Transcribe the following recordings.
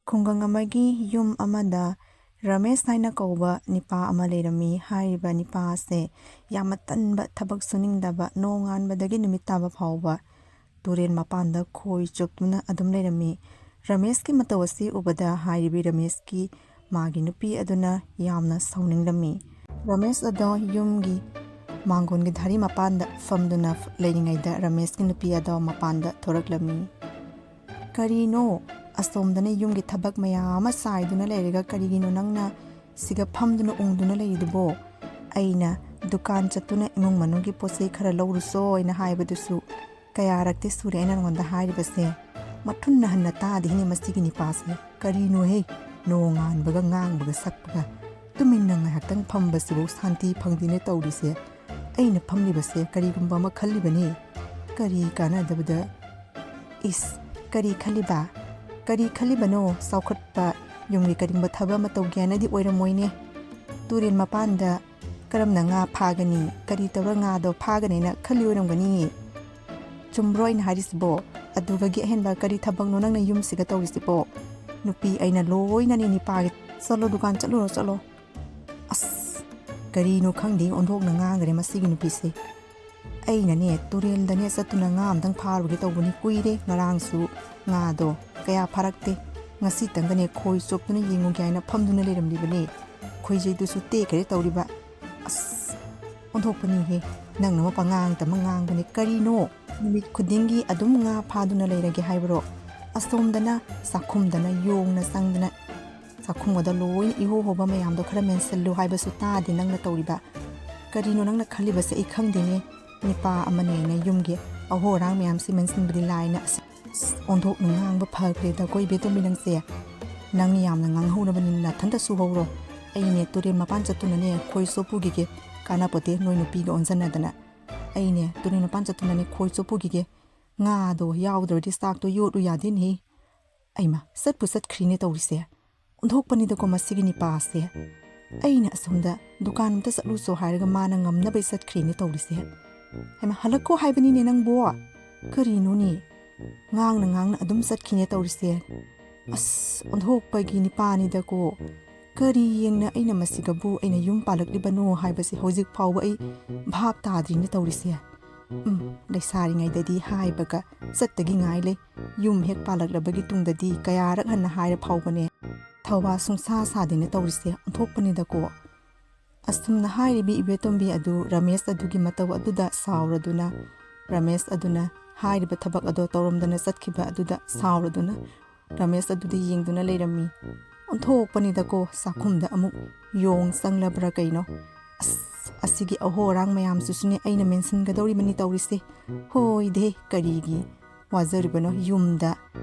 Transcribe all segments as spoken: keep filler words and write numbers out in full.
ꯈꯨꯡꯒꯪ ꯑꯃꯒꯤ ꯌꯨꯝ ꯑꯃꯗ ꯔꯃꯦꯁ ꯍꯥꯏꯅ ꯀꯧꯕ ꯅꯤꯄꯥ ꯑꯃ ꯂꯩꯔꯝꯃꯤ꯫ ꯍꯥꯏꯔꯤꯕ ꯅꯤꯄꯥ ꯑꯁꯦ ꯌꯥꯝꯅ ꯇꯟꯕ, ꯊꯕꯛ ꯁꯨꯅꯤꯡꯗꯕ, ꯅꯣꯡꯉꯥꯟꯕꯗꯒꯤ ꯅꯨꯃꯤꯠ ꯇꯥꯕ ꯐꯥꯎꯕ ꯇꯨꯔꯦꯜ ꯃꯄꯥꯟꯗ ꯈꯣꯏ ꯆꯣꯞꯇꯨꯅ ꯑꯗꯨꯝ ꯂꯩꯔꯝꯃꯤ꯫ ꯔꯃꯦꯁꯀꯤ ꯃꯇꯧ ꯑꯁꯤ ꯎꯕꯗ ꯍꯥꯏꯔꯤꯕꯤ ꯔꯃꯦꯁꯀꯤ ꯃꯥꯒꯤ ꯅꯨꯄꯤ ꯑꯗꯨꯅ ꯌꯥꯝꯅ ꯁꯥꯎꯅꯤꯡꯂꯝꯃꯤ꯫ ꯔꯃꯦꯁ ꯑꯗꯣ ꯌꯨꯝꯒꯤ ꯃꯥꯡꯒꯣꯟꯒꯤ ꯙꯥꯔꯤ ꯃꯄꯥꯟꯗ ꯐꯝꯗꯨꯅ ꯂꯩꯔꯤꯉꯩꯗ ꯔꯃꯦꯁꯀꯤ ꯅꯨꯄꯤ ꯑꯗꯣ ꯃꯄꯥꯟꯗ ꯊꯣꯔꯛꯂꯝꯃꯤ꯫ "ꯀꯔꯤꯅꯣ? ꯑꯁꯣꯝꯗꯅ ꯌꯨꯝꯒꯤ ꯊꯕꯛ ꯃꯌꯥꯝ ꯑꯃ ꯆꯥꯏꯗꯨꯅ ꯂꯩꯔꯒ ꯀꯔꯤꯒꯤꯅꯣ ꯅꯪꯅ ꯁꯤꯒ ꯐꯝꯗꯨꯅ ꯎꯪꯗꯨꯅ ꯂꯩꯔꯤꯗꯨꯕꯣ? ꯑꯩꯅ ꯗꯨꯀꯥꯟ ꯆꯠꯇꯨꯅ ꯏꯃꯨꯡ ꯃꯅꯨꯡꯒꯤ ꯄꯣꯠ ꯆꯩ ꯈꯔ ꯂꯧꯔꯨꯆꯣ ꯍꯥꯏꯅ ꯍꯥꯏꯕꯗꯨꯁꯨ ꯀꯌꯥꯔꯛꯇꯤ ꯁꯨꯔꯦ ꯑꯩꯅ ꯅꯉꯣꯟꯗ ꯍꯥꯏꯔꯤꯕꯁꯦ꯫ ꯃꯊꯨꯟꯅ ꯍꯟꯅ ꯇꯥꯗꯦꯅꯦ ꯃꯁꯤꯒꯤ ꯅꯤꯄꯥꯁꯦ꯫ ꯀꯔꯤꯅꯣꯍꯦ? ꯅꯣꯡꯉꯥꯟꯕꯒ ꯉꯥꯡꯕꯒ ꯁꯛꯄꯒ꯫ ꯇꯨꯃꯤꯟꯅ ꯉꯥꯏꯍꯥꯛꯇꯪ ꯐꯝꯕꯁꯤꯕꯨ ꯁꯥꯟꯇꯤ ꯐꯪꯗꯦꯅꯦ ꯇꯧꯔꯤꯁꯦ꯫ ꯑꯩꯅ ꯐꯝꯂꯤꯕꯁꯦ ꯀꯔꯤꯒꯨꯝꯕ ꯑꯃ ꯈꯜꯂꯤꯕꯅꯤ꯫ ꯀꯔꯤ ꯀꯥꯟꯅꯗꯕꯗ?" "ꯏꯁ, ꯀꯔꯤ ꯈꯜꯂꯤꯕ? ꯀꯔꯤ ꯈꯜꯂꯤꯕꯅꯣ? ꯆꯥꯎꯈꯠꯄ ꯌꯨꯝꯒꯤ ꯀꯔꯤꯒꯨꯝꯕ ꯊꯕꯛ ꯑꯃ ꯇꯧꯒꯦ ꯍꯥꯏꯅꯗꯤ ꯑꯣꯏꯔꯝꯃꯣꯏꯅꯦ꯫ ꯇꯨꯔꯦꯜ ꯃꯄꯥꯟꯗ ꯀꯔꯝꯅ ꯉꯥ ꯐꯥꯒꯅꯤ? ꯀꯔꯤ ꯇꯧꯔ ꯉꯥꯗꯣ ꯐꯥꯒꯅꯤꯅ ꯈꯜꯂꯤ ꯑꯣꯏꯔꯝꯒꯅꯤ꯫ ꯆꯨꯝꯕ꯭ꯔꯣ ꯑꯩꯅ ꯍꯥꯏꯔꯤꯁꯤꯕꯣ? ꯑꯗꯨꯒꯒꯤ ꯑꯍꯦꯟꯕ ꯀꯔꯤ ꯊꯕꯛꯅꯣ ꯅꯪꯅ ꯌꯨꯝꯁꯤꯒ ꯇꯧꯔꯤꯁꯤꯕꯣ? ꯅꯨꯄꯤ ꯑꯩꯅ ꯂꯣꯏꯅꯅꯦ ꯅꯤꯄꯥꯒꯤ꯫ ꯆꯠꯂꯣ, ꯗꯨꯀꯥꯟ ꯆꯠꯂꯨꯔꯣ, ꯆꯠꯂꯣ꯫" ꯑꯁ, ꯀꯔꯤꯅꯣ ꯈꯪꯗꯦ, ꯑꯣꯟꯊꯣꯛꯅ ꯉꯥꯡꯈ꯭ꯔꯦ ꯃꯁꯤꯒꯤ ꯅꯨꯄꯤꯁꯦ꯫ ꯑꯩꯅꯅꯦ ꯇꯨꯔꯦꯜꯗꯅꯦ ꯆꯠꯇꯨꯅ ꯉꯥ ꯑꯝꯇꯪ ꯐꯥꯔꯨꯒꯦ ꯇꯧꯕꯅꯤ꯫ ꯀꯨꯏꯔꯦ, ꯉꯔꯥꯡꯁꯨ ꯉꯥꯗꯣ ꯀꯌꯥ ꯐꯥꯔꯛꯇꯦ꯫ ꯉꯁꯤꯇꯪꯒꯅꯦ ꯈꯣꯏ ꯆꯣꯞꯇꯨꯅ ꯌꯦꯡꯉꯨꯒꯦ ꯍꯥꯏꯅ ꯐꯝꯗꯨꯅ ꯂꯩꯔꯝꯂꯤꯕꯅꯤ꯫ ꯈꯣꯏꯖꯩꯗꯨꯁꯨ ꯇꯦꯛꯈ꯭ꯔꯦ ꯇꯧꯔꯤꯕ꯫ ꯑꯁ, ꯑꯣꯟꯊꯣꯛꯄꯅꯤꯍꯦ, ꯅꯪꯅ ꯑꯃ ꯄꯉꯥꯡꯇ ꯑꯃ ꯉꯥꯡꯕꯅꯦ꯫ ꯀꯔꯤꯅꯣ? ꯅꯨꯃꯤꯠ ꯈꯨꯗꯤꯡꯒꯤ ꯑꯗꯨꯝ ꯉꯥ ꯐꯥꯗꯨꯅ ꯂꯩꯔꯒꯦ ꯍꯥꯏꯕ꯭ꯔꯣ? ꯑꯁꯣꯝꯗꯅ ꯆꯥꯛꯈꯨꯝꯗꯅ ꯌꯣꯡꯅ ꯆꯪꯗꯅ ꯆꯥꯛꯈꯨꯝ ꯑꯗ ꯂꯣꯏꯅ ꯏꯍꯣ ꯍꯣꯕ ꯃꯌꯥꯝꯗꯣ ꯈꯔ ꯃꯦꯟꯁꯤꯜꯂꯨ ꯍꯥꯏꯕꯁꯨ ꯇꯥꯗꯦ ꯅꯪꯅ ꯇꯧꯔꯤꯕ꯫ ꯀꯔꯤꯅꯣ ꯅꯪꯅ ꯈꯜꯂꯤꯕꯁꯦ ꯑꯩ ꯈꯪꯗꯦꯅꯦ꯫ ꯅꯤꯄꯥ ꯑꯃꯅꯦꯅ ꯌꯨꯝꯒꯤ ꯑꯍꯣ ꯑꯔꯥꯡ ꯃꯌꯥꯝꯁꯤ ꯃꯦꯟꯁꯤꯟꯕꯗꯤ ꯂꯥꯏꯅ꯫ ꯑꯁ, ꯑꯣꯟꯊꯣꯛꯅ ꯉꯥꯡꯕ ꯐꯈ꯭ꯔꯦꯗ ꯀꯣ ꯏꯕꯦꯇꯣꯝꯕꯤ ꯅꯪꯁꯦ꯫ ꯅꯪ ꯌꯥꯝꯅ ꯉꯥꯡꯍꯧꯔꯕꯅꯤꯅ ꯅꯊꯟꯇ ꯁꯨꯍꯧꯔꯣ꯫ ꯑꯩꯅꯦ ꯇꯨꯔꯦꯜ ꯃꯄꯥꯟ ꯆꯠꯇꯨꯅꯅꯦ ꯈꯣꯏ ꯆꯣꯞꯄꯨꯈꯤꯒꯦ꯫ ꯀꯥꯟꯅꯄꯣꯠꯇꯦ ꯅꯣꯏ ꯅꯨꯄꯤꯒ ꯑꯣꯟꯁꯤꯟꯅꯗꯅ꯫ ꯑꯩꯅꯦ ꯇꯨꯔꯦꯜ ꯃꯄꯥꯟ ꯆꯠꯇꯨꯅꯅꯦ ꯈꯣꯏ ꯆꯣꯞꯄꯨꯈꯤꯒꯦ꯫ ꯉꯥꯗꯣ ꯌꯥꯎꯗ꯭ꯔꯗꯤ ꯆꯥꯛꯇꯣ ꯌꯣꯠꯂꯨ ꯌꯥꯗꯦꯅꯦꯍꯦ꯫ ꯑꯩꯃ, ꯆꯠꯄꯨ ꯆꯠꯈ꯭ꯔꯤꯅꯦ ꯇꯧꯔꯤꯁꯦ꯫ ꯑꯣꯟꯊꯣꯛꯄꯅꯤꯗꯀꯣ ꯃꯁꯤꯒꯤ ꯅꯤꯄꯥꯁꯦ꯫ ꯑꯩꯅ ꯑꯁꯣꯝꯗ ꯗꯨꯀꯥꯟ ꯑꯝꯇ ꯆꯠꯂꯨꯆꯣ ꯍꯥꯏꯔꯒ ꯃꯥꯅ ꯉꯝꯅꯕꯩ ꯆꯠꯈ꯭ꯔꯤꯅꯦ ꯇꯧꯔꯤꯁꯦ꯫ ꯍꯩꯃ, ꯍꯜꯂꯛꯈꯣ ꯍꯥꯏꯕꯅꯤꯅꯦ ꯅꯪꯕꯣ꯫ ꯀꯔꯤꯅꯣꯅꯦ? ꯉꯥꯡꯅ ꯉꯥꯡꯅ ꯑꯗꯨꯝ ꯆꯠꯈꯤꯅꯦ ꯇꯧꯔꯤꯁꯦ꯫ ꯑꯁ, ꯑꯣꯟꯊꯣꯛꯄꯒꯤ ꯅꯤꯄꯥꯅꯤꯗꯀꯣ꯫ ꯀꯔꯤ ꯌꯦꯡꯅ ꯑꯩꯅ ꯃꯁꯤꯒꯕꯨ ꯑꯩꯅ ꯌꯨꯝ ꯄꯥꯜꯂꯛꯂꯤꯕꯅꯣ ꯍꯥꯏꯕꯁꯤ ꯍꯧꯖꯤꯛ ꯐꯥꯎꯕ ꯑꯩ ꯚꯥꯞ ꯇꯥꯗ꯭ꯔꯤꯅ ꯇꯧꯔꯤꯁꯦ꯫ ꯎꯝ, ꯂꯩꯁꯥꯔꯤꯉꯩꯗꯗꯤ ꯍꯥꯏꯕꯒ ꯆꯠꯇꯒꯤ ꯉꯥꯏ ꯂꯩ꯫ ꯌꯨꯝ ꯍꯦꯛ ꯄꯥꯜꯂꯛꯂꯕꯒꯤ ꯇꯨꯡꯗꯗꯤ ꯀꯌꯥꯔꯛ ꯍꯟꯅ ꯍꯥꯏꯔ ꯐꯥꯎꯕꯅꯦ꯫ ꯊꯧꯋꯥ ꯁꯨꯡꯁꯥ ꯁꯥꯗꯦꯅ ꯇꯧꯔꯤꯁꯦ, ꯑꯣꯟꯊꯣꯛꯄꯅꯤꯗꯀꯣ꯫ ꯑꯁꯨꯝꯅ ꯍꯥꯏꯔꯤꯕꯤ ꯏꯕꯦꯇꯣꯝꯕꯤ ꯑꯗꯨ ꯔꯃꯦꯁ ꯑꯗꯨꯒꯤ ꯃꯇꯧ ꯑꯗꯨꯗ ꯁꯥꯎꯔꯗꯨꯅ, ꯔꯃꯦꯁ ꯑꯗꯨꯅ ꯍꯥꯏꯔꯤꯕ ꯊꯕꯛ ꯑꯗꯣ ꯇꯧꯔꯝꯗꯅ ꯆꯠꯈꯤꯕ ꯑꯗꯨꯗ ꯁꯥꯎꯔꯗꯨꯅ, ꯔꯃꯦꯁ ꯑꯗꯨꯗ ꯌꯦꯡꯗꯨꯅ ꯂꯩꯔꯝꯃꯤ꯫ ꯑꯣꯟꯊꯣꯛꯄꯅꯤꯗꯀꯣ, ꯆꯥꯛꯈꯨꯝꯗ ꯑꯃꯨꯛ ꯌꯣꯡ ꯆꯪꯂꯕ꯭ꯔꯥ ꯀꯩꯅꯣ? ꯑꯁ, ꯑꯁꯤꯒꯤ ꯑꯍꯣ ꯑꯔꯥꯡ ꯃꯌꯥꯝꯁꯤꯁꯨꯅꯦ ꯑꯩꯅ ꯃꯦꯟꯁꯤꯟꯒꯗꯧꯔꯤꯕꯅꯤ ꯇꯧꯔꯤꯁꯦ꯫ ꯍꯣꯏꯗꯦ, ꯀꯔꯤꯒꯤ ꯋꯥꯖꯔꯤꯕꯅꯣ? ꯌꯨꯝꯗ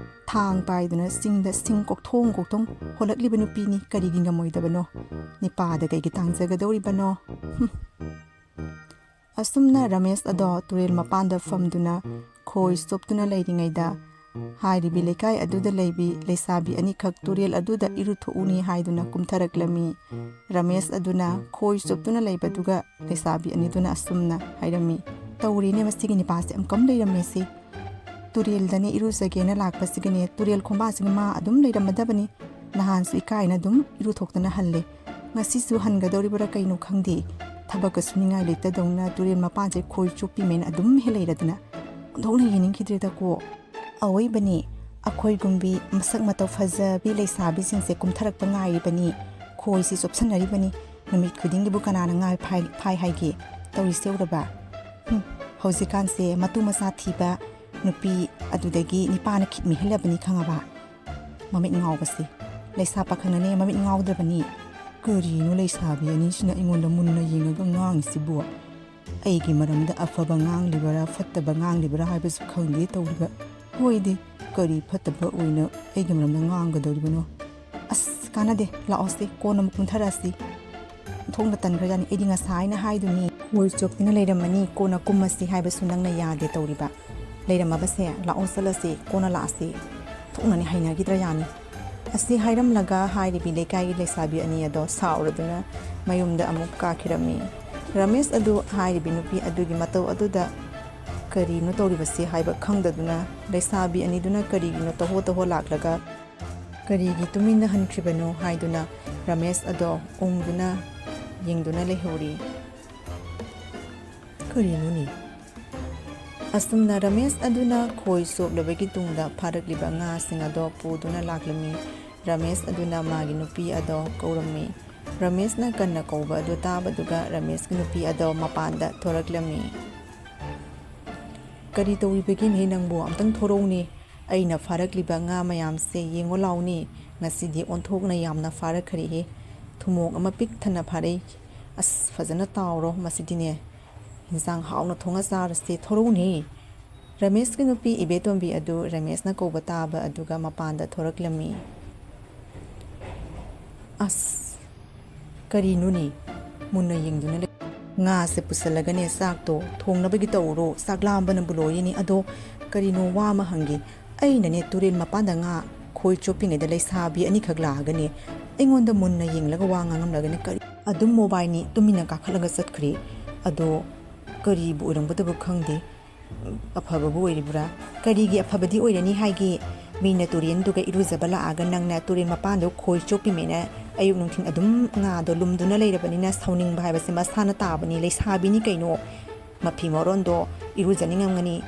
ꯊꯥꯡ ꯄꯥꯏꯗꯨꯅ ꯆꯤꯡꯗ ꯁꯤꯡ ꯀꯣꯛꯊꯣꯡ ꯀꯣꯛꯊꯣꯡ ꯍꯣꯜꯂꯛꯂꯤꯕ ꯅꯨꯄꯤꯅꯤ, ꯀꯔꯤꯒꯤ ꯉꯝꯃꯣꯏꯗꯕꯅꯣ? ꯅꯤꯄꯥꯗ ꯀꯩꯒꯤ ꯇꯥꯡꯖꯒꯗꯧꯔꯤꯕꯅꯣ? ꯍꯨꯝ꯫ ꯑꯁꯨꯝꯅ ꯔꯃꯦꯁ ꯑꯗꯣ ꯇꯨꯔꯦꯜ ꯃꯄꯥꯟꯗ ꯐꯝꯗꯨꯅ ꯈꯣꯏ ꯆꯣꯞꯇꯨꯅ ꯂꯩꯔꯤꯉꯩꯗ, ꯍꯥꯏꯔꯤꯕꯤ ꯂꯩꯀꯥꯏ ꯑꯗꯨꯗ ꯂꯩꯕꯤ ꯂꯩꯁꯥꯕꯤ ꯑꯅꯤꯈꯛ ꯇꯨꯔꯦꯜ ꯑꯗꯨꯗ ꯏꯔꯨꯊꯣꯛꯎꯅꯤ ꯍꯥꯏꯗꯨꯅ ꯀꯨꯝꯊꯔꯛꯂꯝꯃꯤ꯫ ꯔꯃꯦꯁ ꯑꯗꯨꯅ ꯈꯣꯏ ꯆꯣꯞꯇꯨꯅ ꯂꯩꯕꯗꯨꯒ ꯂꯩꯁꯥꯕꯤ ꯑꯅꯤꯗꯨꯅ ꯑꯁꯨꯝꯅ ꯍꯥꯏꯔꯝꯃꯤ, "ꯇꯧꯔꯦꯅꯦ, ꯃꯁꯤꯒꯤ ꯅꯤꯄꯥꯁꯦ ꯑꯃꯨꯛꯀꯝ ꯂꯩꯔꯝꯃꯦꯁꯤ꯫ ꯇꯨꯔꯦꯜꯗꯅꯦ ꯏꯔꯨꯖꯒꯦꯅ ꯂꯥꯛꯄꯁꯤꯒꯅꯦ, ꯇꯨꯔꯦꯜ ꯈꯣꯡꯕꯥꯁꯤꯒ ꯃꯥ ꯑꯗꯨꯝ ꯂꯩꯔꯝꯃꯗꯕꯅꯤ꯫ ꯅꯍꯥꯟꯁꯨ ꯏꯀꯥꯏꯅ ꯑꯗꯨꯝ ꯏꯔꯨꯊꯣꯛꯇꯅ ꯍꯜꯂꯦ꯫ ꯉꯁꯤꯁꯨ ꯍꯟꯒꯗꯧꯔꯤꯕ꯭ꯔꯥ ꯀꯩꯅꯣ ꯈꯪꯗꯦ꯫ ꯊꯕꯛꯀ ꯁꯨꯅꯤꯡꯉꯥꯏ ꯂꯩꯇꯗꯧꯅ ꯇꯨꯔꯦꯜ ꯃꯄꯥꯟꯁꯦ ꯈꯣꯏ ꯆꯣꯞꯄꯤꯃꯦꯅ ꯑꯗꯨꯝ ꯍꯦꯛ ꯂꯩꯔꯗꯅ꯫ ꯑꯣꯟꯊꯣꯛꯅ ꯌꯦꯡꯅꯤꯡꯈꯤꯗ꯭ꯔꯦꯗꯀꯣ꯫ ꯑꯋꯣꯏꯕꯅꯤ, ꯑꯩꯈꯣꯏꯒꯨꯝꯕꯤ ꯃꯁꯛ ꯃꯇꯧ ꯐꯖꯕꯤ ꯂꯩꯁꯥꯕꯤꯁꯤꯡꯁꯦ ꯀꯨꯝꯊꯔꯛꯄ ꯉꯥꯏꯔꯤꯕꯅꯤ, ꯈꯣꯏꯁꯤ ꯆꯣꯞꯁꯟꯅꯔꯤꯕꯅꯤ꯫ ꯅꯨꯃꯤꯠ ꯈꯨꯗꯤꯡꯒꯤꯕꯨ ꯀꯅꯥꯅ ꯉꯥ ꯐꯥꯏ, ꯐꯥꯏ ꯍꯥꯏꯒꯦ? ꯇꯧꯔꯤꯁꯦ ꯎꯔꯕ? ꯍꯨꯝ, ꯍꯧꯖꯤꯛꯀꯥꯟꯁꯦ ꯃꯇꯨ ꯃꯆꯥ ꯊꯤꯕ ꯅꯨꯄꯤ ꯑꯗꯨꯗꯒꯤ ꯅꯤꯄꯥꯅ ꯈꯤꯠ ꯃꯤꯍꯜꯂꯕꯅꯤ, ꯈꯪꯉꯕ? ꯃꯃꯤꯠ ꯉꯥꯎꯕꯁꯦ꯫ ꯂꯩꯁꯥ ꯄꯥꯈꯪꯅꯅꯦ ꯃꯃꯤꯠ ꯉꯥꯎꯗ꯭ꯔꯕꯅꯤ꯫ ꯀꯔꯤꯅꯣ ꯂꯩꯁꯥꯕꯤ ꯑꯅꯤꯁꯤꯅ ꯑꯩꯉꯣꯟꯗ ꯃꯨꯟꯅ ꯌꯦꯡꯉꯒ ꯉꯥꯡꯉꯤꯁꯤꯕꯨ? ꯑꯩꯒꯤ ꯃꯔꯝꯗ ꯑꯐꯕ ꯉꯥꯡꯂꯤꯕꯔꯥ, ꯐꯠꯇꯕ ꯉꯥꯡꯂꯤꯕꯔꯥ ꯍꯥꯏꯕꯁꯨ ꯈꯪꯗꯦ ꯇꯧꯔꯤꯕ꯫ ꯍꯣꯏꯗꯤ, ꯀꯔꯤ ꯐꯠꯇꯕ ꯑꯣꯏꯅ ꯑꯩꯒꯤ ꯃꯔꯝꯗ ꯉꯥꯡꯒꯗꯧꯔꯤꯕꯅꯣ? ꯑꯁ, ꯀꯥꯟꯅꯗꯦ, ꯂꯥꯛꯑꯣꯁꯦ, ꯀꯣꯟꯅ ꯑꯃꯨꯛ ꯀꯨꯝꯊꯔꯛꯑꯁꯤ꯫ ꯊꯣꯡꯗ ꯇꯟꯈ꯭ꯔꯖꯥꯠꯅꯤ, ꯑꯩꯗꯤ ꯉꯁꯥꯏꯅ ꯍꯥꯏꯗꯨꯅꯤ꯫ ꯈꯣꯏ ꯆꯣꯞꯇꯨꯅ ꯂꯩꯔꯝꯃꯅꯤ, ꯀꯣꯟꯅ ꯀꯨꯝꯃꯁꯤ ꯍꯥꯏꯕꯁꯨ ꯅꯪꯅ ꯌꯥꯗꯦ ꯇꯧꯔꯤꯕ꯫ ꯂꯩꯔꯝꯃꯕꯁꯦ, ꯂꯥꯛꯑꯣ ꯆꯠꯂꯁꯤ, ꯀꯣꯟꯅ ꯂꯥꯛꯑꯁꯤ꯫ ꯊꯣꯛꯅꯅꯤ ꯍꯩꯅꯈꯤꯗ꯭ꯔ ꯌꯥꯅꯤ꯫ ꯑꯁꯤ ꯍꯥꯏꯔꯝꯂꯒ ꯍꯥꯏꯔꯤꯕꯤ ꯂꯩꯀꯥꯏꯒꯤ ꯂꯩꯁꯥꯕꯤ ꯑꯅꯤ ꯑꯗꯣ ꯁꯥꯎꯔꯗꯨꯅ ꯃꯌꯨꯝꯗ ꯑꯃꯨꯛ ꯀꯥꯈꯤꯔꯝꯃꯤ꯫ ꯔꯃꯦꯁ ꯑꯗꯨ ꯍꯥꯏꯔꯤꯕꯤ ꯅꯨꯄꯤ ꯑꯗꯨꯒꯤ ꯃꯇꯧ ꯑꯗꯨꯗ ꯀꯔꯤꯅꯣ ꯇꯧꯔꯤꯕꯁꯤ ꯍꯥꯏꯕ ꯈꯪꯗꯗꯨꯅ ꯂꯩꯁꯥꯕꯤ ꯑꯅꯤꯗꯨꯅ ꯀꯔꯤꯒꯤꯅꯣ ꯇꯧꯍꯣ ꯇꯧꯍꯣ ꯂꯥꯛꯂꯒ ꯀꯔꯤꯒꯤ ꯇꯨꯃꯤꯟꯅ ꯍꯟꯈ꯭ꯔꯤꯕꯅꯣ ꯍꯥꯏꯗꯨꯅ ꯔꯃꯦꯁ ꯑꯗꯣ ꯎꯪꯗꯨꯅ ꯌꯦꯡꯗꯨꯅ ꯂꯩꯍꯧꯔꯤ꯫ ꯀꯔꯤꯅꯣꯅꯦ? ꯑꯁꯨꯝꯅ ꯔꯃꯦꯁ ꯑꯗꯨꯅ ꯈꯣꯏ ꯆꯣꯞꯂꯕꯒꯤ ꯇꯨꯡꯗ ꯐꯥꯔꯛꯂꯤꯕ ꯉꯥꯁꯤꯡ ꯑꯗꯣ ꯄꯨꯗꯨꯅ ꯂꯥꯛꯂꯝꯃꯤ꯫ ꯔꯃꯦꯁ ꯑꯗꯨꯅ ꯃꯥꯒꯤ ꯅꯨꯄꯤ ꯑꯗꯣ ꯀꯧꯔꯝꯃꯤ꯫ ꯔꯃꯦꯁꯅ ꯀꯟꯅ ꯀꯧꯕ ꯑꯗꯨ ꯇꯥꯕꯗꯨꯒ ꯔꯃꯦꯁꯀꯤ ꯅꯨꯄꯤ ꯑꯗꯣ ꯃꯄꯥꯟꯗ ꯊꯣꯔꯛꯂꯝꯃꯤ꯫ "ꯀꯔꯤ ꯇꯧꯔꯤꯕꯒꯤꯅꯦ ꯅꯪꯕꯨ? ꯑꯝꯇꯪ ꯊꯣꯔꯛꯎꯅꯦ꯫ ꯑꯩꯅ ꯐꯥꯔꯛꯂꯤꯕ ꯉꯥ ꯃꯌꯥꯝꯁꯦ ꯌꯦꯡꯉꯣ ꯂꯥꯎꯅꯦ꯫ ꯉꯁꯤꯗꯤ ꯑꯣꯟꯊꯣꯛꯅ ꯌꯥꯝꯅ ꯐꯥꯔꯛꯈ꯭ꯔꯦꯍꯦ꯫ ꯊꯨꯝꯃꯣꯛ ꯑꯃ ꯄꯤꯛ ꯊꯟꯅ ꯐꯥꯔꯛꯏ꯫ ꯑꯁ, ꯐꯖꯅ ꯇꯥꯎꯔꯣ ꯃꯁꯤꯗꯤꯅꯦ꯫ ꯏꯟꯁꯥꯡ ꯍꯥꯎꯅ ꯊꯣꯡꯉ ꯆꯥꯔꯁꯦ꯫ ꯊꯣꯔꯛꯎꯅꯦ!" ꯔꯃꯦꯁꯀꯤ ꯅꯨꯄꯤ ꯏꯕꯦꯇꯣꯝꯕꯤ ꯑꯗꯨ ꯔꯃꯦꯁꯅ ꯀꯧꯕ ꯇꯥꯕ ꯑꯗꯨꯒ ꯃꯄꯥꯟꯗ ꯊꯣꯔꯛꯂꯝꯃꯤ꯫ "ꯑꯁ, ꯀꯔꯤꯅꯣꯅꯦ? ꯃꯨꯟꯅ ꯌꯦꯡꯗꯨꯅ ꯂꯩ꯫ ꯉꯥꯁꯦ ꯄꯨꯁꯜꯂꯒꯅꯦ, ꯆꯥꯛꯇꯣ ꯊꯣꯡꯅꯕꯒꯤ ꯇꯧꯔꯣ꯫ ꯆꯥꯛ ꯂꯥꯝꯕꯅꯕꯨ ꯂꯣꯏꯔꯦꯅꯦ꯫ ꯑꯗꯣ ꯀꯔꯤꯅꯣ ꯋꯥ ꯑꯃ ꯍꯪꯒꯦ꯫ ꯑꯩꯅꯅꯦ, ꯇꯨꯔꯦꯜ ꯃꯄꯥꯟꯗ ꯉꯥ ꯈꯣꯏ ꯆꯣꯞꯄꯤꯉꯩꯗ ꯂꯩꯁꯥꯕꯤ ꯑꯅꯤꯈꯛ ꯂꯥꯛꯑꯒꯅꯦ, ꯑꯩꯉꯣꯟꯗ ꯃꯨꯟꯅ ꯌꯦꯡꯂꯒ ꯋꯥ ꯉꯥꯡꯉꯝꯂꯒꯅꯦ, ꯀꯔꯤ?" ꯑꯗꯨꯝ ꯃꯣꯕꯥꯏꯅꯤ ꯇꯨꯃꯤꯟꯅ ꯀꯥꯈꯠꯂꯒ ꯆꯠꯈ꯭ꯔꯦ꯫ ꯑꯗꯣ ꯀꯔꯤꯕꯨ ꯑꯣꯏꯔꯝꯒꯗꯕ ꯈꯪꯗꯦ꯫ ꯑꯐꯕꯕꯨ ꯑꯣꯏꯔꯤꯕ꯭ꯔꯥ? ꯀꯔꯤꯒꯤ ꯑꯐꯕꯗꯤ ꯑꯣꯏꯔꯅꯤ ꯍꯥꯏꯒꯦ? ꯃꯤꯅ ꯇꯨꯔꯦꯟꯗꯨꯒ ꯏꯔꯨꯖꯕ ꯂꯥꯛꯑꯒ ꯅꯪꯅ ꯇꯨꯔꯦꯟ ꯃꯄꯥꯟꯗꯨ ꯈꯣꯏ ꯆꯣꯞꯄꯤꯃꯦꯅ ꯑꯌꯨꯛ ꯅꯨꯡꯊꯤꯜ ꯑꯗꯨꯝ ꯉꯥꯗꯣ ꯂꯨꯝꯗꯨꯅ ꯂꯩꯔꯕꯅꯤꯅ ꯁꯥꯎꯅꯤꯡꯕ ꯍꯥꯏꯕꯁꯦ ꯃꯁꯥꯅ ꯇꯥꯕꯅꯤ꯫ ꯂꯩꯁꯥꯕꯤꯅꯤ ꯀꯩꯅꯣ, ꯃꯐꯤ ꯃꯔꯣꯟꯗꯣ ꯏꯔꯨꯖꯅꯤꯡꯉꯝꯒꯅꯤ꯫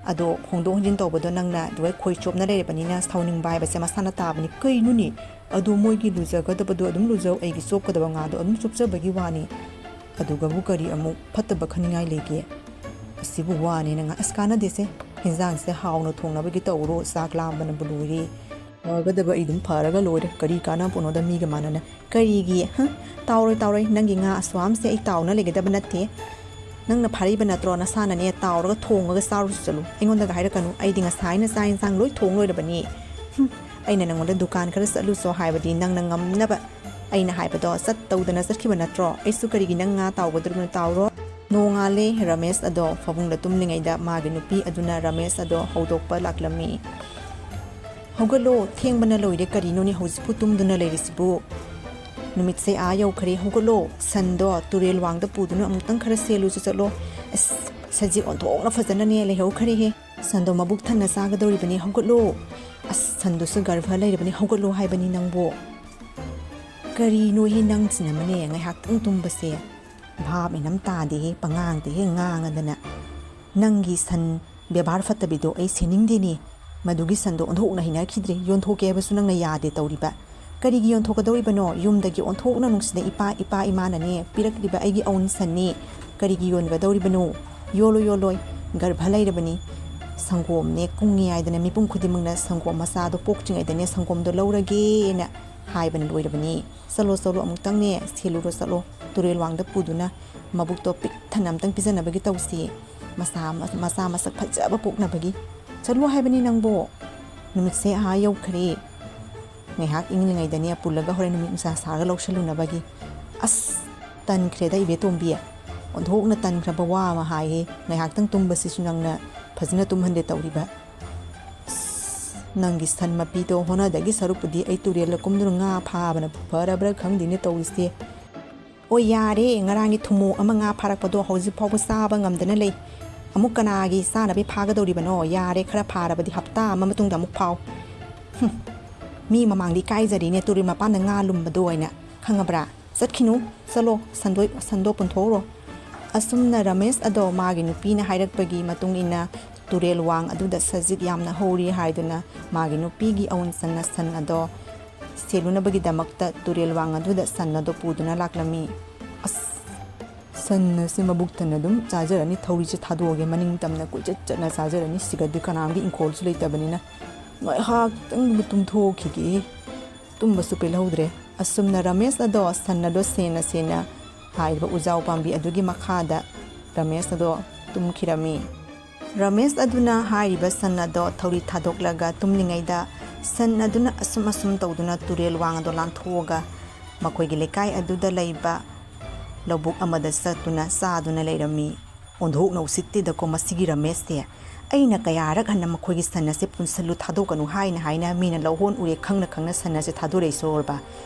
ꯑꯗꯣ ꯍꯣꯡꯗꯣꯛ ꯍꯣꯡꯖꯤꯟ ꯇꯧꯕꯗꯣ ꯅꯪꯅ ꯑꯗꯨꯒ ꯈꯣꯏ ꯆꯣꯞꯅ ꯂꯩꯔꯕꯅꯤꯅ ꯁꯥꯎꯅꯤꯡꯕ ꯍꯥꯏꯕꯁꯦ ꯃꯁꯥꯅ ꯇꯥꯕꯅꯤ꯫ ꯀꯩꯅꯣꯅꯦ? ꯑꯗꯣ ꯃꯣꯏꯒꯤ ꯂꯨꯖꯒꯗꯕꯗꯣ ꯑꯗꯨꯝ ꯂꯨꯖꯧ, ꯑꯩꯒꯤ ꯆꯣꯞꯀꯗꯕ ꯉꯥꯗꯣ ꯑꯗꯨꯝ ꯆꯣꯞꯆꯕꯒꯤ ꯋꯥꯅꯤ꯫ ꯑꯗꯨꯒꯕꯨ ꯀꯔꯤ ꯑꯃꯨꯛ ꯐꯠꯇꯕ ꯈꯟꯅꯤꯡꯉꯥꯏ ꯂꯩꯒꯦ? ꯑꯁꯤꯕꯨ ꯋꯥꯅꯦꯅ ꯉꯥ-, ꯑꯁ, ꯀꯥꯟꯅꯗꯦꯁꯦ꯫ ꯍꯦꯟꯖꯥꯡꯁꯦ ꯍꯥꯎꯅ ꯊꯣꯡꯅꯕꯒꯤ ꯇꯧꯔꯣ, ꯆꯥꯛ ꯂꯥꯝꯕꯅꯕꯨ ꯂꯣꯏꯔꯦ꯫ ꯐꯒꯗꯕ ꯑꯩ ꯑꯗꯨꯝ ꯐꯔꯒ ꯂꯣꯏꯔꯦ, ꯀꯔꯤ ꯀꯥꯟꯅꯕꯅꯣꯗ ꯃꯤꯒ ꯃꯥꯟꯅꯅ꯫ ꯀꯔꯤꯒꯤ? ꯍ? ꯇꯥꯎꯔꯣꯏ, ꯇꯥꯎꯔꯣꯏ, ꯅꯪꯒꯤ ꯉꯥ ꯑꯁ꯭ꯋꯥꯝꯁꯦ ꯑꯩ ꯇꯥꯎꯅ ꯂꯩꯒꯗꯕ ꯅꯠꯇꯦ꯫ ꯅꯪꯅ ꯐꯥꯔꯛꯏꯕ ꯅꯠꯇ꯭ꯔꯣ? ꯅꯁꯥꯅꯅꯦ ꯇꯥꯎꯔꯒ ꯊꯣꯡꯉꯒ ꯆꯥꯔꯨꯁꯨ ꯆꯠꯂꯨ꯫ ꯑꯩꯉꯣꯟꯗꯒ ꯍꯥꯏꯔꯛꯀꯅꯨ, ꯑꯩꯗꯤ ꯉꯁꯥꯏꯅ ꯆꯥꯛ ꯌꯦꯟꯁꯥꯡ ꯂꯣꯏ ꯊꯣꯡ ꯂꯣꯏꯔꯕꯅꯤ꯫ ꯍꯨꯝ, ꯑꯩꯅ ꯅꯪꯉꯣꯟꯗ ꯗꯨꯀꯥꯟ ꯈꯔ ꯆꯠꯂꯨꯆꯣ ꯍꯥꯏꯕꯗꯤ ꯅꯪꯅ ꯉꯝꯅꯕ ꯑꯩꯅ ꯍꯥꯏꯕꯗꯣ ꯆꯠꯇꯧꯗꯅ ꯆꯠꯈꯤꯕ ꯅꯠꯇ꯭ꯔꯣ? ꯑꯩꯁꯨ ꯀꯔꯤꯒꯤ ꯅꯪ ꯉꯥ ꯇꯥꯎꯒꯗꯧꯔꯤꯕꯅꯣ? ꯇꯥꯎꯔꯣ꯫ ꯅꯣꯡꯉꯥꯜꯂꯦ꯫ ꯔꯃꯦꯁ ꯑꯗꯣ ꯐꯃꯨꯡꯗ ꯇꯨꯝꯂꯤꯉꯩꯗ ꯃꯥꯒꯤ ꯅꯨꯄꯤ ꯑꯗꯨꯅ ꯔꯃꯦꯁ ꯑꯗꯣ ꯍꯧꯗꯣꯛꯄ ꯂꯥꯛꯂꯝꯃꯤ꯫ "ꯍꯧꯒꯠꯂꯣ, ꯊꯦꯡꯕꯅ ꯂꯣꯏꯔꯦ, ꯀꯔꯤꯅꯣꯅꯦ ꯍꯧꯖꯤꯛꯄꯨ ꯇꯨꯝꯗꯨꯅ ꯂꯩꯔꯤꯁꯤꯕꯨ? ꯅꯨꯃꯤꯠꯁꯦ ꯑꯥ ꯌꯧꯈ꯭ꯔꯦ, ꯍꯧꯒꯠꯂꯣ, ꯁꯟꯗꯣ ꯇꯨꯔꯦꯜ ꯋꯥꯡꯗ ꯄꯨꯗꯨꯅ ꯑꯃꯨꯛꯇꯪ ꯈꯔ ꯁꯦꯜꯂꯨꯁꯨ ꯆꯠꯂꯣ꯫ ꯑꯁ, ꯁꯖꯤꯛ ꯑꯣꯟꯊꯣꯛꯅ ꯐꯖꯅꯅꯦ ꯂꯩꯍꯧꯈ꯭ꯔꯦꯍꯦ꯫ ꯁꯟꯗꯣ ꯃꯕꯨꯛ ꯊꯟꯅ ꯆꯥꯒꯗꯧꯔꯤꯕꯅꯤ, ꯍꯧꯒꯠꯂꯣ꯫ ꯑꯁ, ꯁꯟꯗꯨꯁꯨ ꯒꯔꯚ ꯂꯩꯔꯕꯅꯤ, ꯍꯧꯒꯠꯂꯣ ꯍꯥꯏꯕꯅꯤ ꯅꯪꯕꯨ꯫ ꯀꯔꯤꯅꯣꯍꯦ ꯅꯪꯁꯤꯅ ꯑꯃꯅꯦ, ꯉꯥꯏꯍꯥꯛꯇꯪ ꯇꯨꯝꯕꯁꯦ ꯚꯥꯞ ꯃꯦꯟ ꯑꯃ ꯇꯥꯗꯦꯍꯦ, ꯄꯉꯥꯡꯗꯍꯦ ꯉꯥꯡꯉꯗꯅ꯫ ꯅꯪꯒꯤ ꯁꯟ ꯕꯦꯕꯥꯔ ꯐꯠꯇꯕꯤꯗꯣ ꯑꯩ ꯁꯦꯟꯅꯤꯡꯗꯦꯅꯦ꯫ ꯃꯗꯨꯒꯤ ꯁꯟꯗꯣ ꯑꯣꯟꯊꯣꯛꯅ ꯍꯩꯅꯈꯤꯗ꯭ꯔꯦ, ꯌꯣꯟꯊꯣꯛꯀꯦ ꯍꯥꯏꯕꯁꯨ ꯅꯪꯅ ꯌꯥꯗꯦ ꯇꯧꯔꯤꯕ꯫ ꯀꯔꯤꯒꯤ ꯌꯣꯟꯊꯣꯛꯀꯗꯧꯔꯤꯕꯅꯣ? ꯌꯨꯝꯗꯒꯤ ꯑꯣꯟꯊꯣꯛꯅ ꯅꯨꯡꯁꯤꯅ ꯏꯄꯥ, ꯏꯄꯥ ꯏꯃꯥꯅꯅꯦ ꯄꯤꯔꯛꯂꯤꯕ ꯑꯩꯒꯤ ꯑꯎꯟ ꯁꯟꯅꯤ꯫ ꯀꯔꯤꯒꯤ ꯌꯣꯟꯒꯗꯧꯔꯤꯕꯅꯣ? ꯌꯣꯜꯂꯣꯏ, ꯌꯣꯜꯂꯣꯏ, ꯒꯔꯚ ꯂꯩꯔꯕꯅꯤ꯫ ꯁꯪꯒꯣꯝꯅꯦ ꯀꯨꯡꯉꯤ ꯍꯥꯏꯗꯅ ꯃꯤꯄꯨꯝ ꯈꯨꯗꯤꯡꯃꯛꯅ ꯁꯪꯒꯣꯝ ꯃꯆꯥꯗꯣ ꯄꯣꯛꯇ꯭ꯔꯤꯉꯩꯗꯅꯦ ꯁꯪꯒꯣꯝꯗꯣ ꯂꯧꯔꯒꯦꯅ ꯍꯥꯏꯕꯅ ꯂꯣꯏꯔꯕꯅꯤ꯫ ꯆꯠꯂꯣ, ꯆꯠꯂꯣ, ꯑꯃꯨꯛꯇꯪꯅꯦ ꯁꯦꯜꯂꯨꯔꯣ, ꯆꯠꯂꯣ꯫ ꯇꯨꯔꯦꯜ ꯋꯥꯡꯗ ꯄꯨꯗꯨꯅ ꯃꯕꯨꯛꯇꯣ ꯄꯤꯛ ꯊꯟꯅ ꯑꯃꯨꯛꯇꯪ ꯄꯤꯖꯅꯕꯒꯤ ꯇꯧꯁꯤ꯫ ꯃꯆꯥ, ꯃꯆꯥ ꯃꯁꯛ ꯐꯖꯕ ꯄꯣꯛꯅꯕꯒꯤ꯫ ꯆꯠꯂꯣ ꯍꯥꯏꯕꯅꯤ ꯅꯪꯕꯣ꯫ ꯅꯨꯃꯤꯠꯁꯦ ꯑꯥ ꯌꯧꯈ꯭ꯔꯦ꯫ ꯉꯥꯏꯍꯥꯛ ꯏꯪꯂꯤꯉꯩꯗꯅꯦ ꯄꯨꯜꯂꯒ ꯍꯣꯔꯦꯟ ꯅꯨꯃꯤꯠ ꯅꯨꯡꯁꯥ ꯁꯥꯔꯒ ꯂꯧꯁꯜꯂꯨꯅꯕꯒꯤ꯫ ꯑꯁ, ꯇꯟꯈ꯭ꯔꯦꯗ ꯏꯕꯦꯇꯣꯝꯕꯤ꯫ ꯑꯣꯟꯊꯣꯛꯅ ꯇꯟꯈ꯭ꯔꯕ ꯋꯥ ꯑꯃ ꯍꯥꯏꯍꯦ꯫ ꯉꯥꯏꯍꯥꯛꯇꯪ ꯇꯨꯝꯕꯁꯤꯁꯨ ꯅꯪꯅ ꯐꯖꯅ ꯇꯨꯝꯍꯟꯗꯦ ꯇꯧꯔꯤꯕ꯫ ꯑꯁ, ꯅꯪꯒꯤ ꯁꯟ ꯃꯄꯤꯗꯣ ꯍꯣꯠꯅꯗꯒꯤ ꯁꯔꯨꯛꯄꯨꯗꯤ ꯑꯩ ꯇꯨꯔꯦꯜꯗ ꯀꯨꯝꯗꯨꯅ ꯉꯥ ꯐꯥꯕꯅ ꯐꯔꯕ꯭ꯔꯥ ꯈꯪꯗꯦꯅꯦ ꯇꯧꯔꯤꯁꯦ꯫ ꯑꯣ ꯌꯥꯔꯦ, ꯉꯔꯥꯡꯒꯤ ꯊꯨꯝꯃꯣꯛ ꯑꯃ ꯉꯥ ꯐꯥꯔꯛꯄꯗꯣ ꯍꯧꯖꯤꯛ ꯐꯥꯎꯕ ꯆꯥꯕ ꯉꯝꯗꯅ ꯂꯩ꯫ ꯑꯃꯨꯛ ꯀꯅꯥꯒꯤ ꯆꯥꯅꯕꯤ ꯐꯥꯒꯗꯧꯔꯤꯕꯅꯣ? ꯌꯥꯔꯦ, ꯈꯔ ꯐꯥꯔꯕꯗꯤ ꯍꯞꯇꯥ ꯑꯃ ꯃꯇꯨꯡꯗ ꯑꯃꯨꯛ ꯐꯥꯎ꯫ ꯍꯨꯝ, ꯃꯤ ꯃꯃꯥꯡꯗ ꯏꯀꯥꯏꯖꯔꯤꯅꯦ ꯇꯨꯔꯦꯜ ꯃꯄꯥꯟꯗ ꯉꯥ ꯂꯨꯝꯕꯗꯣ ꯑꯣꯏꯅ, ꯈꯪꯉꯕ꯭ꯔꯥ? ꯆꯠꯈꯤꯅꯨ, ꯆꯠꯂꯣ, ꯁꯟꯗꯣꯏ-, ꯁꯟꯗꯣ ꯄꯨꯟꯊꯣꯛꯎꯔꯣ꯫ ꯑꯁꯨꯝꯅ ꯔꯃꯦꯁ ꯑꯗꯣ ꯃꯥꯒꯤ ꯅꯨꯄꯤꯅ ꯍꯥꯏꯔꯛꯄꯒꯤ ꯃꯇꯨꯡ ꯏꯟꯅ ꯇꯨꯔꯦꯜ ꯋꯥꯡ ꯑꯗꯨꯗ ꯁꯖꯤꯛ ꯌꯥꯝꯅ ꯍꯧꯔꯤ ꯍꯥꯏꯗꯨꯅ ꯃꯥꯒꯤ ꯅꯨꯄꯤꯒꯤ ꯑꯎꯟꯁꯟꯅ ꯁꯟ ꯑꯗꯣ ꯁꯦꯜꯂꯨꯅꯕꯒꯤꯗꯃꯛꯇ ꯇꯨꯔꯦꯜ ꯋꯥꯡ ꯑꯗꯨꯗ ꯁꯟ ꯑꯗꯣ ꯄꯨꯗꯨꯅ ꯂꯥꯛꯂꯝꯃꯤ꯫ ꯑꯁ, ꯁꯟ ꯑꯁꯤ ꯃꯕꯨꯛ ꯊꯟꯅ ꯑꯗꯨꯝ ꯆꯥꯖꯔꯅꯤ, ꯊꯧꯔꯤꯁꯦ ꯊꯥꯗꯣꯛꯑꯒꯦ, ꯃꯅꯤꯡ ꯇꯝꯅ ꯀꯣꯏꯆꯠ ꯆꯠꯅ ꯆꯥꯖꯔꯅꯤ, ꯁꯤꯒꯗꯤ ꯀꯅꯥꯝꯒꯤ ꯏꯪꯈꯣꯜꯁꯨ ꯂꯩꯇꯕꯅꯤꯅ꯫ ꯉꯥꯏꯍꯥꯛꯇꯪꯕꯨ ꯇꯨꯝꯊꯣꯛꯈꯤꯒꯦ꯫ ꯇꯨꯝꯕꯁꯨ ꯄꯦꯜꯍꯧꯗ꯭ꯔꯦ꯫ ꯑꯁꯨꯝꯅ ꯔꯃꯦꯁ ꯑꯗꯣ ꯁꯟ ꯑꯗꯣ ꯁꯦꯟꯅ ꯁꯦꯟꯅ ꯍꯥꯏꯔꯤꯕ ꯎꯖꯥꯎ ꯄꯥꯝꯕꯤ ꯑꯗꯨꯒꯤ ꯃꯈꯥꯗ ꯔꯃꯦꯁ ꯑꯗꯣ ꯇꯨꯝꯈꯤꯔꯝꯃꯤ꯫ ꯔꯃꯦꯁ ꯑꯗꯨꯅ ꯍꯥꯏꯔꯤꯕ ꯁꯟ ꯑꯗꯣ ꯊꯧꯔꯤ ꯊꯥꯗꯣꯛꯂꯒ ꯇꯨꯝꯂꯤꯉꯩꯗ ꯁꯟ ꯑꯗꯨꯅ ꯑꯁꯨꯝ ꯑꯁꯨꯝ ꯇꯧꯗꯨꯅ ꯇꯨꯔꯦꯜ ꯋꯥꯡ ꯑꯗꯣ ꯂꯥꯟꯊꯣꯛꯑꯒ ꯃꯈꯣꯏꯒꯤ ꯂꯩꯀꯥꯏ ꯑꯗꯨꯗ ꯂꯩꯕ ꯂꯧꯕꯨꯛ ꯑꯃꯗ ꯆꯠꯇꯨꯅ ꯆꯥꯗꯨꯅ ꯂꯩꯔꯝꯃꯤ꯫ ꯑꯣꯟꯊꯣꯛꯅ ꯎꯁꯤꯠꯇꯦꯗꯀꯣ ꯃꯁꯤꯒꯤ ꯔꯃꯦꯁꯁꯦ꯫ ꯑꯩꯅ ꯀꯌꯥꯔꯛ ꯍꯟꯅ ꯃꯈꯣꯏꯒꯤ ꯁꯟ ꯑꯁꯦ ꯄꯨꯟꯁꯜꯂꯨ, ꯊꯥꯗꯣꯛꯀꯅꯨ ꯍꯥꯏꯅ ꯍꯥꯏꯅ ꯃꯤꯅ ꯂꯧꯍꯣꯟ ꯎꯔꯦ ꯈꯪꯅ ꯈꯪꯅ ꯁꯟ ꯑꯁꯦ ꯊꯥꯗꯣꯔꯛꯏꯁꯣꯔꯕ꯫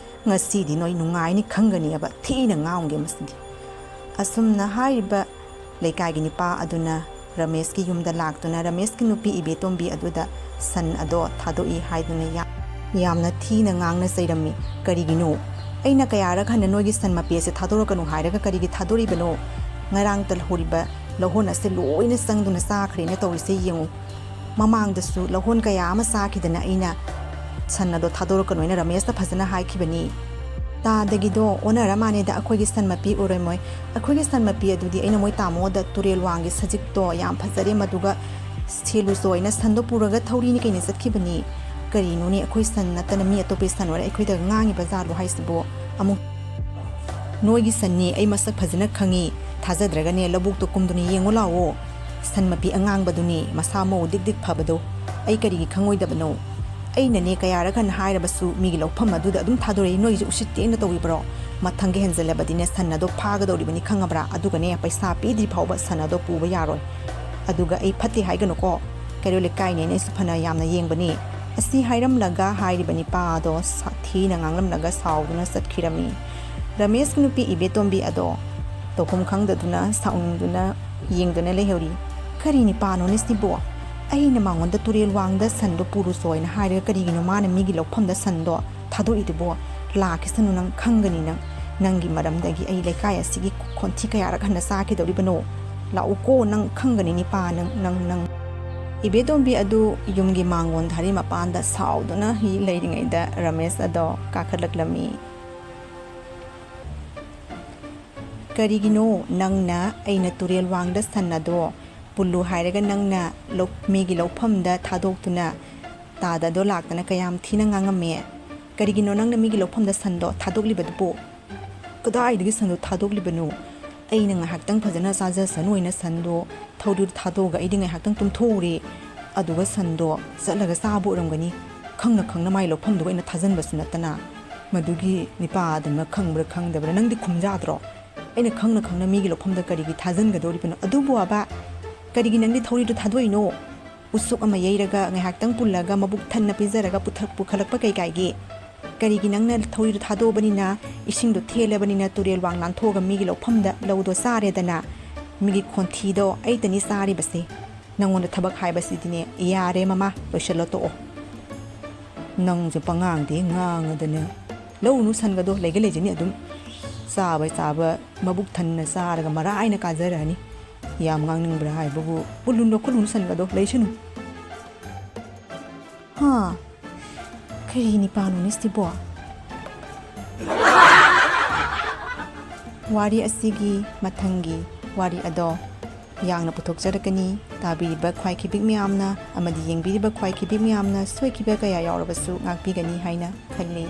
ꯉꯁꯤꯗꯤ ꯅꯣꯏ ꯅꯨꯡꯉꯥꯏꯅꯤ ꯈꯪꯒꯅꯤꯕ, ꯊꯤꯅ ꯉꯥꯡꯒꯦ ꯃꯁꯤꯗꯤ꯫ ꯑꯁꯨꯝꯅ ꯍꯥꯏꯔꯤꯕ ꯂꯩꯀꯥꯏꯒꯤ ꯅꯤꯄꯥ ꯑꯗꯨꯅ ꯔꯃꯦꯁꯀꯤ ꯌꯨꯝꯗ ꯂꯥꯛꯇꯨꯅ ꯔꯃꯦꯁꯀꯤ ꯅꯨꯄꯤ ꯏꯕꯦꯇꯣꯝꯕꯤ ꯑꯗꯨꯗ ꯁꯟ ꯑꯗꯣ ꯊꯥꯗꯣꯛꯏ ꯍꯥꯏꯗꯨꯅ ꯌꯥ-, ꯌꯥꯝꯅ ꯊꯤꯅ ꯉꯥꯡꯅ ꯆꯩꯔꯝꯃꯤ꯫ "ꯀꯔꯤꯒꯤꯅꯣ? ꯑꯩꯅ ꯀꯌꯥꯔꯛ ꯍꯟꯅ ꯅꯣꯏꯒꯤ ꯁꯟ ꯃꯄꯤ ꯑꯁꯦ ꯊꯥꯗꯣꯔꯛꯀꯅꯨ ꯍꯥꯏꯔꯒ ꯀꯔꯤꯒꯤ ꯊꯥꯗꯣꯔꯤꯕꯅꯣ? ꯉꯔꯥꯡ ꯇꯜꯍꯧꯔꯤꯕ ꯂꯧꯍꯣꯟ ꯑꯁꯦ ꯂꯣꯏꯅ ꯆꯪꯗꯨꯅ ꯆꯥꯈ꯭ꯔꯦꯅ ꯇꯧꯔꯤꯁꯦ ꯌꯦꯡꯉꯨ꯫ ꯃꯃꯥꯡꯗꯁꯨ ꯂꯧꯍꯣꯟ ꯀꯌꯥ ꯑꯃ ꯆꯥꯈꯤꯗꯅ ꯑꯩꯅ ꯁꯟ ꯑꯗꯣ ꯊꯥꯗꯣꯔꯛꯀꯅꯨ ꯍꯥꯏꯅ ꯔꯃꯦꯁꯇ ꯐꯖꯅ ꯍꯥꯏꯈꯤꯕꯅꯤ꯫ ꯇꯥꯗꯒꯤꯗꯣ ꯑꯣꯟꯅꯔ ꯃꯥꯅꯦꯗ, ꯑꯩꯈꯣꯏꯒꯤ ꯁꯟ ꯃꯄꯤ ꯑꯣꯏꯔꯝꯃꯣꯏ꯫ ꯑꯩꯈꯣꯏꯒꯤ ꯁꯟ ꯃꯄꯤ ꯑꯗꯨꯗꯤ ꯑꯩꯅ ꯃꯣꯏ ꯇꯥꯃꯣꯗ ꯇꯨꯔꯦꯜ ꯋꯥꯡꯒꯤ ꯁꯖꯤꯛꯇꯣ ꯌꯥꯝ ꯐꯖꯔꯦ, ꯃꯗꯨꯒ ꯁꯦꯜꯂꯨꯆꯣ ꯍꯥꯏꯅ ꯁꯟꯗꯣ ꯄꯨꯔꯒ ꯊꯧꯔꯤꯅꯤ ꯀꯩꯅ ꯆꯠꯈꯤꯕꯅꯤ꯫ ꯀꯔꯤꯅꯣꯅꯦ, ꯑꯩꯈꯣꯏ ꯁꯟ ꯅꯠꯇꯅ ꯃꯤ ꯑꯇꯣꯞꯄꯒꯤ ꯁꯟ ꯑꯣꯏꯔꯦ ꯑꯩꯈꯣꯏꯗ ꯉꯥꯡꯉꯤꯕ ꯖꯥꯠꯂꯣ ꯍꯥꯏꯁꯤꯕꯣ? ꯑꯃꯨꯛ ꯅꯣꯏꯒꯤ ꯁꯟꯅꯤ, ꯑꯩ ꯃꯁꯛ ꯐꯖꯅ ꯈꯪꯉꯤ꯫ ꯊꯥꯖꯗ꯭ꯔꯒꯅꯦ, ꯂꯧꯕꯨꯛꯇ ꯀꯨꯝꯗꯨꯅ ꯌꯦꯡꯉꯨ ꯂꯥꯛꯑꯣ꯫ ꯁꯟ ꯃꯄꯤ ꯑꯉꯥꯡꯕꯗꯨꯅꯤ, ꯃꯁꯥ ꯃꯎ ꯗꯤꯛ ꯗꯤꯛ ꯐꯕꯗꯣ꯫ ꯑꯩ ꯀꯔꯤꯒꯤ ꯈꯪꯉꯣꯏꯗꯕꯅꯣ? ꯑꯩꯅꯅꯦ, ꯀꯌꯥꯔꯛ ꯍꯟꯅ ꯍꯥꯏꯔꯕꯁꯨ ꯃꯤꯒꯤ ꯂꯧꯐꯝ ꯑꯗꯨꯗ ꯑꯗꯨꯝ ꯊꯥꯗꯣꯔꯛꯏ꯫ ꯅꯣꯏꯁꯦ ꯎꯁꯤꯠꯇꯦꯅ ꯇꯧꯕꯤꯕ꯭ꯔꯣ? ꯃꯊꯪꯒ ꯍꯦꯟꯖꯜꯂꯕꯗꯤꯅꯦ, ꯁꯟ ꯑꯗꯣ ꯐꯥꯒꯗꯧꯔꯤꯕꯅꯤ, ꯈꯪꯉꯕ꯭ꯔꯥ? ꯑꯗꯨꯒꯅꯦ, ꯄꯩꯁꯥ ꯄꯤꯗ꯭ꯔꯤ ꯐꯥꯎꯕ ꯁꯟ ꯑꯗꯣ ꯄꯨꯕ ꯌꯥꯔꯣꯏ꯫ ꯑꯗꯨꯒ ꯑꯩ ꯐꯠꯇꯦ ꯍꯥꯏꯒꯅꯨꯀꯣ, ꯀꯩꯔꯣꯜ ꯂꯩꯀꯥꯏꯅꯦꯅ ꯑꯩꯁꯨ ꯐꯅ ꯌꯥꯝꯅ ꯌꯦꯡꯕꯅꯤ꯫ ꯑꯁꯤ ꯍꯥꯏꯔꯝꯂꯒ ꯍꯥꯏꯔꯤꯕ ꯅꯤꯄꯥ ꯑꯗꯣ ꯁꯥ-, ꯊꯤꯅ ꯉꯥꯡꯂꯝꯂꯒ ꯁꯥꯎꯗꯨꯅ ꯆꯠꯈꯤꯔꯝꯃꯤ꯫ ꯔꯃꯦꯁꯀꯤ ꯅꯨꯄꯤ ꯏꯕꯦꯇꯣꯝꯕꯤ ꯑꯗꯣ ꯇꯧꯐꯝ ꯈꯪꯗꯗꯨꯅ, ꯁꯥꯎꯅꯤꯡꯗꯨꯅ ꯌꯦꯡꯗꯨꯅ ꯂꯩꯍꯧꯔꯤ꯫ "ꯀꯔꯤ ꯅꯤꯄꯥꯅꯣꯅꯦ ꯁꯤꯕꯣ? ꯑꯩꯅ ꯃꯉꯣꯟꯗ ꯇꯨꯔꯦꯜ ꯋꯥꯡꯗ ꯁꯟꯗꯣ ꯄꯨꯔꯨꯆꯣ ꯍꯥꯏꯅ ꯍꯥꯏꯔꯒ ꯀꯔꯤꯒꯤꯅꯣ ꯃꯥꯅ ꯃꯤꯒꯤ ꯂꯧꯐꯝꯗ ꯁꯟꯗꯣ ꯊꯥꯗꯣꯛꯏꯗꯨꯕꯣ? ꯂꯥꯛꯈꯤꯁꯅꯨ, ꯅꯪ ꯈꯪꯒꯅꯤ꯫ ꯅꯪ, ꯅꯪꯒꯤ ꯃꯔꯝꯗꯒꯤ ꯑꯩ ꯂꯩꯀꯥꯏ ꯑꯁꯤꯒꯤ ꯈꯣꯟꯊꯤ ꯀꯌꯥꯔꯛ ꯍꯟꯅ ꯆꯥꯈꯤꯗꯧꯔꯤꯕꯅꯣ? ꯂꯥꯛꯎꯀꯣ, ꯅꯪ ꯈꯪꯒꯅꯤ ꯅꯤꯄꯥ, ꯅꯪ, ꯅꯪ, ꯅꯪ!" ꯏꯕꯦꯇꯣꯝꯕꯤ ꯑꯗꯨ ꯌꯨꯝꯒꯤ ꯃꯥꯡꯒꯣꯟ ꯙꯥꯔꯤ ꯃꯄꯥꯟꯗ ꯁꯥꯎꯗꯨꯅ ꯍꯤ ꯂꯩꯔꯤꯉꯩꯗ ꯔꯃꯦꯁ ꯑꯗꯣ ꯀꯥꯈꯠꯂꯛꯂꯝꯃꯤ꯫ "ꯀꯔꯤꯒꯤꯅꯣ ꯅꯪꯅ ꯑꯩꯅ ꯇꯨꯔꯦꯜ ꯋꯥꯡꯗ ꯁꯟ ꯑꯗꯣ ꯄꯨꯜꯂꯨ ꯍꯥꯏꯔꯒ ꯅꯪꯅ ꯂꯧ-, ꯃꯤꯒꯤ ꯂꯧꯐꯝꯗ ꯊꯥꯗꯣꯛꯇꯨꯅ ꯇꯥꯗꯗꯣ ꯂꯥꯛꯇꯅ ꯀꯌꯥꯝ ꯊꯤꯅ ꯉꯥꯡꯉꯝꯃꯦ? ꯀꯔꯤꯒꯤꯅꯣ ꯅꯪꯅ ꯃꯤꯒꯤ ꯂꯧꯐꯝꯗ ꯁꯟꯗꯣ ꯊꯥꯗꯣꯛꯂꯤꯕꯗꯨꯕꯨ?" "ꯀꯗꯥꯏꯗꯒꯤ ꯁꯟꯗꯣ ꯊꯥꯗꯣꯛꯂꯤꯕꯅꯣ? ꯑꯩꯅ ꯉꯥꯏꯍꯥꯛꯇꯪ ꯐꯖꯅ ꯆꯥꯖꯁꯅꯨ ꯍꯥꯏꯅ ꯁꯟꯗꯣ ꯊꯧꯔꯤꯗ ꯊꯥꯗꯣꯛꯑꯒ ꯑꯩꯗꯤ ꯉꯥꯏꯍꯥꯛꯇꯪ ꯇꯨꯝꯊꯣꯛꯎꯔꯦ꯫ ꯑꯗꯨꯒ ꯁꯟꯗꯣ ꯆꯠꯂꯒ ꯆꯥꯕ ꯑꯣꯏꯔꯝꯒꯅꯤ꯫ ꯈꯪꯅ ꯈꯪꯅ ꯃꯥꯏ ꯂꯧꯐꯝꯗꯨꯒ ꯑꯩꯅ ꯊꯥꯖꯤꯟꯕꯁꯨ ꯅꯠꯇꯅ꯫" "ꯃꯗꯨꯒꯤ ꯅꯤꯄꯥꯗꯨꯅ ꯈꯪꯕ꯭ꯔꯥ ꯈꯪꯗꯕ꯭ꯔꯥ? ꯅꯪꯗꯤ ꯈꯨꯝꯖꯥꯗ꯭ꯔꯣ? ꯑꯩꯅ ꯈꯪꯅ ꯈꯪꯅ ꯃꯤꯒꯤ ꯂꯧꯐꯝꯗ ꯀꯔꯤꯒꯤ ꯊꯥꯖꯤꯟꯒꯗꯧꯔꯤꯕꯅꯣ? ꯑꯗꯨꯕꯨ ꯑꯕ, ꯀꯔꯤꯒꯤ ꯅꯪꯗꯤ ꯊꯧꯔꯤꯗꯨ ꯊꯥꯗꯣꯛꯏꯅꯣ? ꯎꯆꯨꯛ ꯑꯃ ꯌꯩꯔꯒ ꯉꯥꯏꯍꯥꯛꯇꯪ ꯄꯨꯜꯂꯒ ꯃꯕꯨꯛ ꯊꯟꯅ ꯄꯤꯖꯔꯒ ꯄꯨꯊ-, ꯄꯨꯈꯠꯂꯛꯄ ꯀꯩ ꯀꯥꯏꯒꯦ? ꯀꯔꯤꯒꯤ ꯅꯪꯅ ꯊꯧꯔꯤꯗꯨ ꯊꯥꯗꯣꯛꯑꯕꯅꯤꯅ, ꯏꯁꯤꯡꯗꯣ ꯊꯦꯜꯂꯕꯅꯤꯅ ꯇꯨꯔꯦꯜ ꯋꯥꯡ ꯂꯥꯟꯊꯣꯛꯑꯒ ꯃꯤꯒꯤ ꯂꯧꯐꯝꯗ ꯂꯧꯗꯣ ꯆꯥꯔꯦꯗꯅ? ꯃꯤꯒꯤ ꯈꯣꯟꯊꯤꯗꯣ ꯑꯩꯇꯅꯤ ꯆꯥꯔꯤꯕꯁꯦ꯫ ꯅꯪꯉꯣꯟꯗ ꯊꯕꯛ ꯍꯥꯏꯕꯁꯤꯗꯤꯅꯦ, ꯌꯥꯔꯦ ꯃꯃꯥ, ꯂꯣꯏꯁꯤꯜꯂꯣ ꯇꯣꯛꯑꯣ꯫ ꯅꯪꯁꯨ ꯄꯉꯥꯡꯗꯤ ꯉꯥꯡꯉꯗꯅꯦ꯫ ꯂꯧꯔꯨꯅꯨ ꯁꯟꯒꯗꯣ, ꯂꯩꯒ ꯂꯩꯖꯅꯤ ꯑꯗꯨꯝ꯫ ꯆꯥꯕ ꯆꯥꯕ ꯃꯕꯨꯛ ꯊꯟꯅ ꯆꯥꯔꯒ ꯃꯔꯥꯏꯅ ꯀꯥꯖꯔꯅꯤ꯫ ꯌꯥꯝ ꯉꯥꯡꯅꯤꯡꯕ꯭ꯔꯥ ꯍꯥꯏꯕꯕꯨ, ꯄꯨꯜꯂꯨꯅꯨ ꯈꯣꯠꯂꯨꯅꯨ ꯁꯟꯒꯗꯣ, ꯂꯩꯁꯅꯨ꯫ ꯍꯥ? ꯀꯔꯤ ꯅꯤꯄꯥꯅꯣꯅꯦ ꯁꯤꯕꯣ? ꯋꯥꯔꯤ ꯑꯁꯤꯒꯤ ꯃꯊꯪꯒꯤ ꯋꯥꯔꯤ ꯑꯗꯣ ꯌꯥꯡꯅ ꯄꯨꯊꯣꯛꯆꯔꯛꯀꯅꯤ꯫ ꯇꯥꯕꯤꯔꯤꯕ ꯈ꯭ꯋꯥꯏꯈꯤꯕꯤꯛ ꯃꯌꯥꯝꯅ ꯑꯃꯗꯤ ꯌꯦꯡꯕꯤꯔꯤꯕ ꯈ꯭ꯋꯥꯏꯈꯤꯕꯤꯛ ꯃꯌꯥꯝꯅ ꯁꯣꯏꯈꯤꯕ ꯀꯌꯥ ꯌꯥꯎꯔꯕꯁꯨ ꯉꯥꯛꯄꯤꯒꯅꯤ ꯍꯥꯏꯅ ꯈꯜꯂꯤ꯫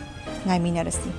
ꯉꯥꯏꯃꯤꯟꯅꯔꯁꯤ꯫